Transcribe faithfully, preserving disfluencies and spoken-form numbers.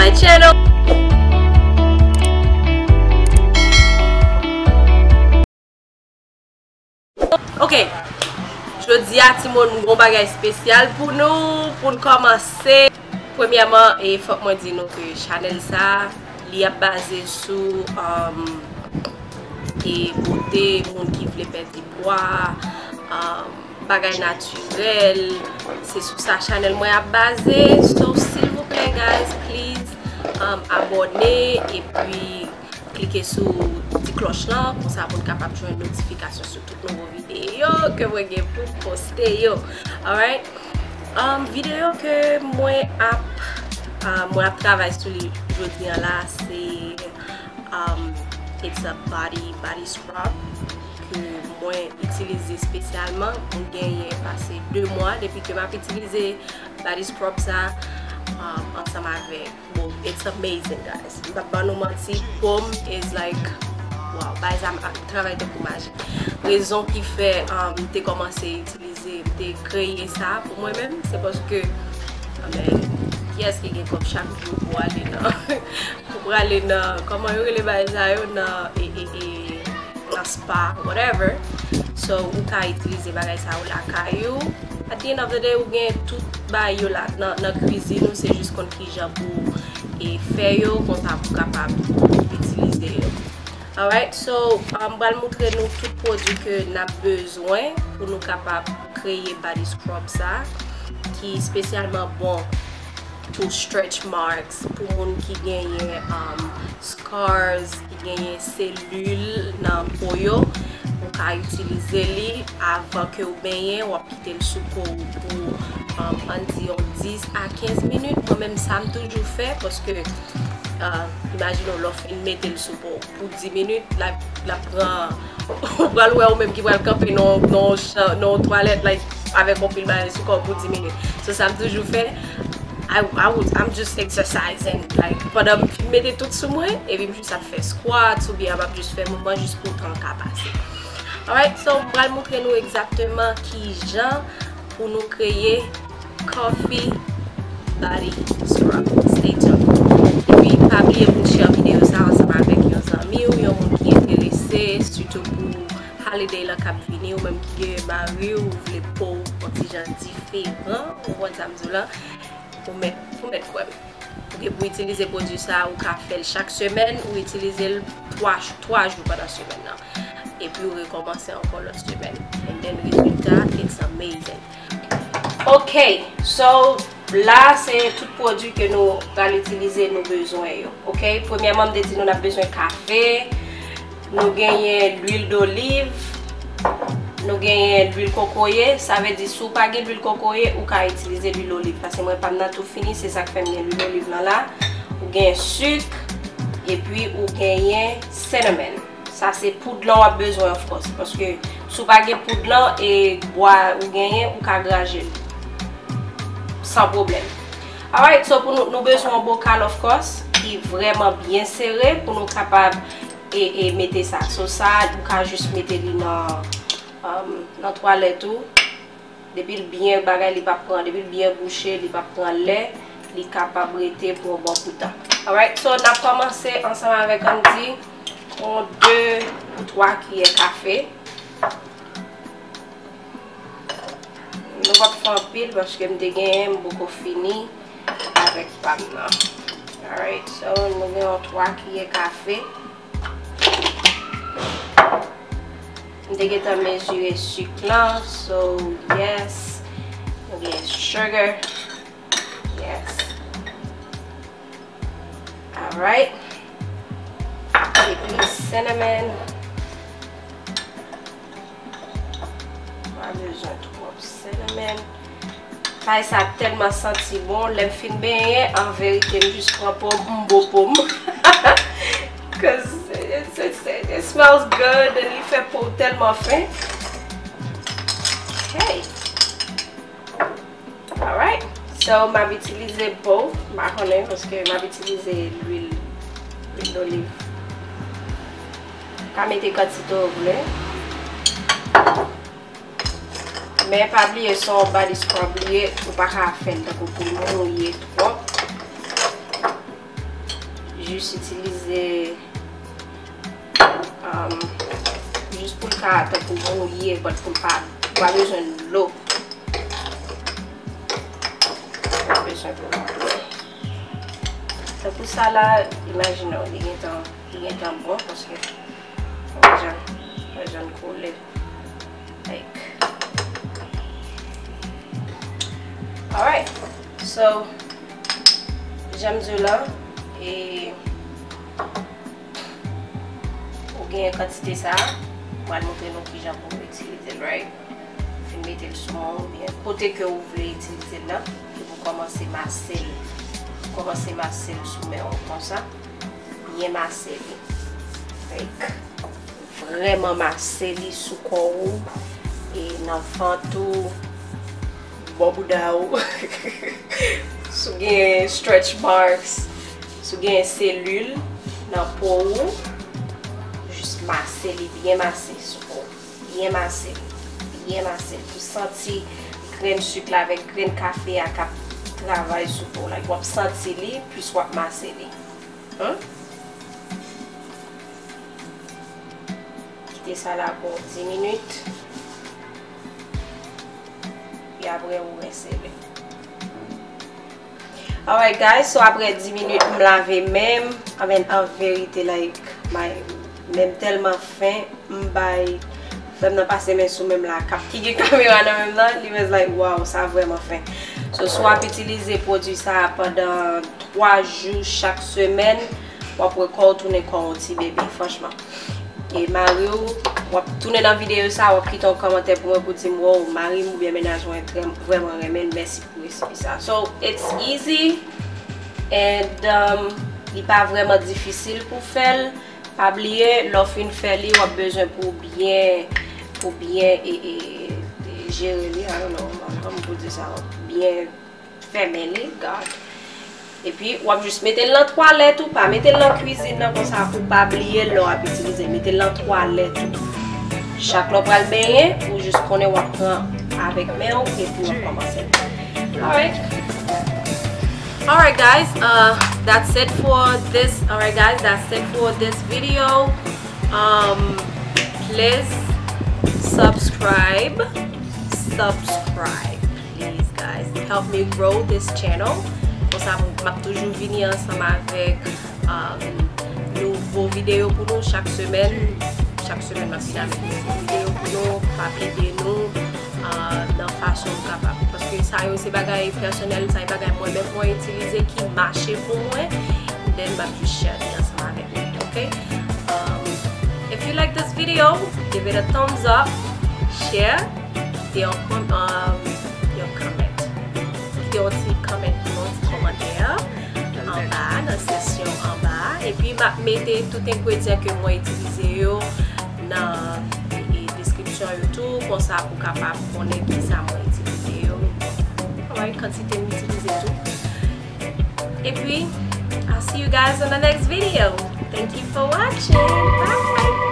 my channel. Ok. Jodi a, timoun, m gon bagay espesyal pou nou, pou n kòmanse. Premyèman, e fòk mwen di nou ke chanèl sa, li ap baze sou, um, e bote, moun ki vle pèdi pwa, um, bagay natirèl. Se sou sa chanèl mwen ap baze. So, silvouplè, guys, please, um, abòne, epi klike sou ti klòch lan, konsa pou n kapab jwenn notifikasyon sou tout nouvo videyo ke mwen gen pou poste yo. Alright? Um, videyo ke mwen ap, uh, mwen ap travay sou li jodi an la, se, um, it's a body, body scrub ke mwen itilize espesyalman. Mwen genyen pase de mwa depi ke m ap itilize body scrub sa, um, ansanm avèk Bon, it's amazing, guys. M p ap ban nou manti, po m is like, wow, bagay sa m ap travay tankou maji. Rezon ki fè, um, m te kòmanse itilize, m te kreye sa pou mwen menm, se paske, ah, men, kiyès ki gen kòb chak jou pou ale nan, pou prale nan, kòman yo rele bagay sa yo, nan, e, e, e, nan spa, whatever. So, ou ka itilize bagay sa yo lakay ou. At the end of the day, ou gen tout bagay yo la nan, nan kwizin ou, se jis konn kijan pou w, e, fè yo, konsa pou w kapab itilize yo. Alright, so, um, m pral moutre nou tout pwodui ke n ap bezwen pou nou kapab kreye body scrub sa, ki espesyalman bon pou stretch marks, pou moun ki genyen, um, scars, ki genyen selil nan po yo, ou ka itilize li avan ke w benyen, w ap kite l sou po w pou, um, ann di yon dis a kenz minit. Mwen menm, sa m toujou fè, paske, uh, imajine w, lè w fin mete l sou po w pou dis minit, l ap, l ap pran, ou pral wè ou menm ki pral kanpe nan, nan, nan yon twalèt, like, avèk yon pil bagay sou kò w pou dis minit. So, sa m toujou fè, I, I would, I'm just exercising. Like, pandan m fin mete tout sou mwen, epi m jis ap fè squats, oubyen m ap jis fè mouvman jis pou tan an ka pase. Alright, so, m pral moutre nou egzakteman kijan pou nou kreye Coffee Body Scrub. Stay tuned. Epi, pa bliye pou n share videyo sa ansanm avèk yon zanmi w, yon moun ki enterese, sitou pou holiday lan k ap vini, ou menm ki gen mari w, ou vle po w yon ti jan diferan, ou konprann sa m di w lan, ou mèt, ou mèt kwè m. Ou gen pou itilize pwodui sa, ou ka fè l chak semèn, ou itilize l twa, twa jou pandan semèn nan. Epi ou rekòmanse ankò lòt semèn. And then rezilta, it's amazing. Ok, so la se tout pwodui ke nou pral itilize, nou bezwen yo. Ok, premyèman, m te di nou n ap bezwen kafe, nou genyen lwil doliv, nou genyen lwil kokoye. Sa vle di, si w pa gen lwil kokoye, ou ka itilize lwil oliv. Paske mwen pa m nan tou fini, se sa k fè m gen lwil oliv lan la. Ou gen sik, epi ou genyen cinnamon. Sa se poud lan w ap bezwen, of course. Paske si w pa gen poud lan, e bwa ou genyen, ou ka graje l san pwoblèm. Alright, so pou nou, nou bezwen yon bokal, of course, ki vrèman byen sere pou nou kapab e, e mete sa. So sa, ou ka jis mete li nan, um, nan twalèt ou. Depi l byen bagay, li p ap pran, depi l byen bouche, li p ap pran lè, li kapab rete pou yon bon bout tan. Alright, so n ap kòmanse ansanm avèk, ann di, yon de ou twa kiyè kafe. Nou p ap fè anpil paske m te genyen, m poko fini avèk pa m nan. Alright, so nou gen yon twa kiyè kafe. M te gentan mezire sik lan, so yes. Nou gen sugar. Yes. Alright. Epi cinnamon. Pa bezwen twòp cinnamon. Bagay sa tèlman santi bon. Lè m fin benyen, an verite, m jis pran po m, m bo po m. 'Cause it's, it's, it smells good and li fè po w tèlman fen. Hey! Alright. So, m ap itilize both. M pa konnen paske m ap itilize lwil, lwil doliv. Ou ka mete kantite w vle. Men pa bliye se yon body scrub li ye, ou pa ka fè l tankou pou l mouye twòp. Jis itilize, um, jis pou l ka tankou mouye, but pou l pa, pa bezwen dlo. Pa bezwen dlo. Tankou sa la, imajine w, li gentan, li gentan bon, paske, wè jan, wè jan l kole. Like. Alright. So, jan m di w la, e, ou gen kantite sa, m pral montre nou kijan pou nou itilize l, right? Fin mete l sou men w, oubyen kote ke ou vle itilize l nan, epi w kòmanse mase l. Kòmanse mase l sou men w konsa. Byen mase li. Like, vrèman mase li sou kò w, e nan vant ou, bò bouda w. Si w gen stretch marks, si w gen selil nan po w, jis mase li, byen mase sou kò w. Byen mase li. Byen mase li. Pou santi grenn sik la avèk grenn kafe a k ap travay sou po w. Like, w ap santi li, plis w ap mase li. Hein? Kite sa la pou dis minit. Epi apre ou rense li. Alright guys, so apre dis minit m lave men m. I mean, an verite, like, my, men m tèlman fen, m bay frè m nan pase men sou men m la, k ap ki gen kamera nan men m nan, li was like, wow, sa vrèman fen. So, si w ap itilize pwodui sa a pandan twa jou chak semèn, w ap wè kò w tounen kò yon ti bebe, franchman. E mari w, w ap tounen nan videyo sa, w ap kite yon kòmantè pou mwen pou di m, wow, mari m oubyen mennaj mwen trè, vrèman renmen l, mèsi pou resipi sa. So, it's easy and, um, li pa vrèman difisil pou fè l. Pa bliye, lè w fin fè li, w ap bezwen pou w byen, pou w byen, e, e, e, jere li, I don't know, kòman pou di sa, byen fèmen li, God. Epi, w ap jis mete l nan twalèt ou, pa mete l nan kwizin nan konsa pou w pa bliye l lè w ap itilize l. Mete l nan twalèt ou. Chak lè w pral benyen, ou jis konnen w ap pran avèk men w, epi w ap kòmanse. Alright. Alright, guys, uh, that's it for this. Alright, guys, that's it for this video. Um, please subscribe. Subscribe, please, guys. Help me grow this channel. Konsa, m ap toujou vini ansanm avèk, um, nouvo videyo pou nou chak semèn. Chak semèn, m ap vin avèk nouvo videyo pou nou, k ap ede nou, uh, nan fason nou kapab. Paske sa yo se bagay pèsonèl, sa se bagay mwen menm mwen itilize ki mache pou mwen. Then, m ap jis share li ansanm avèk nou, ok? Um, if you like this video, give it a thumbs up, share, kite yon com-, um, yon comment. Kite yon ti comment pou nou, ti kòmantè anba, nan seksyon anba. Epi, m ap mete tout engredyan ke mwen itilize yo nan, e, deskripsyon yo tou, konsa pou kapab konnen kisa mwen itilize yo. Alright, kantite m itilize tou. Epi, I'll see you guys in the next video. Thank you for watching. Bye.